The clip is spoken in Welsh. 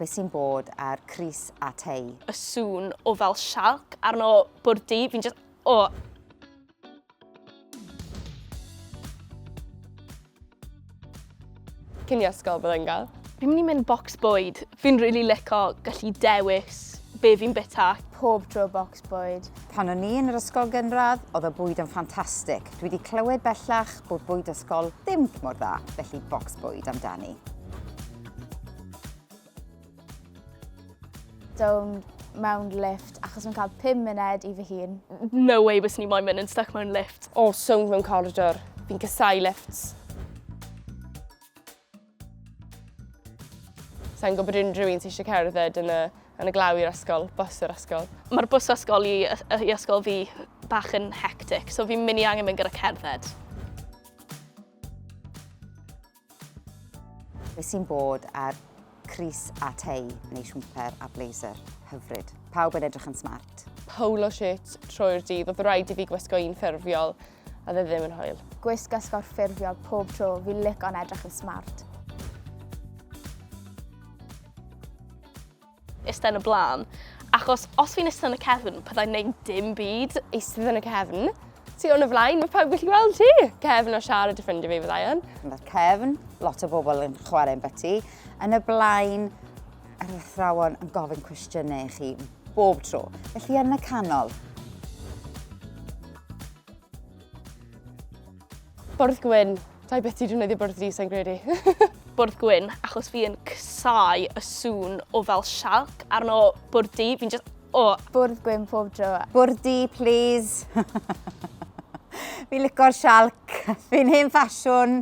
Be sy'n bod ar crys a tei? Y sŵn o fel sialc arno bwrdd du, fi'n just, o! Cinio ysgol byddai'n gael. Fi'n mynd i mynd bocs bwyd. Fi'n rili lico gallu dewis be fi'n bita. Pob tro bocs bwyd. Pan o'n i yn yr ysgol gynradd, oedd y bwyd yn ffantastig. Dwi wedi clywed bellach bod bwyd ysgol ddim mor dda, felly bocs bwyd amdani. Sownd mewn lift achos fi'n cael 5 munud i fy hun. No way byswn i moyn mynd yn stuck mewn lift. O, sownd mewn corridor. Fi'n casau lifts. Sa i'n gwybod unrhyw un sy'n eisiau cerdded yn y, yn y glaw i'r ysgol, bws yr ysgol. Mae'r bws ysgol i, i ysgol fi bach yn hectic, so fi'n mynd i angen mynd gyda cerdded. Be sy'n bod ar crys a tei neu siwmper a blazer? Hyfryd. Pawb yn edrych yn smart. Polo shirt trwy'r dydd. Oedd rhaid i fi gwisgo un ffurfiol a dde ddim yn hwyl. Gwisg ysgol ffurfiol pob tro, fi lico'n edrych yn smart. Iste yn y blaen. Achos os fi'n iste yn y cefn, byddai'n neud dim byd. Eistedd yn y cefn. Ti yn y flaen, mae pawb gallu gweld ti. Cefn o siarad â ffrindiau fi fyddai yn. Yn y cefn, lot o bobl yn chwarae'n byty. Yn y blaen, yr athrawon yn gofyn cwestiynau i chi bob tro. Felly yn y canol. Bwrdd gwyn. Dai byth 'di defnyddio bwrdd du, sa i'n credu. Bwrdd gwyn, achos fi yn casau y sŵn o fel sialc arno bwrdd du, fi'n just, o! Bwrdd gwyn pob tro. Bwrdd du, please. Fi'n lico'r sialc. Fi'n hen ffasiwn.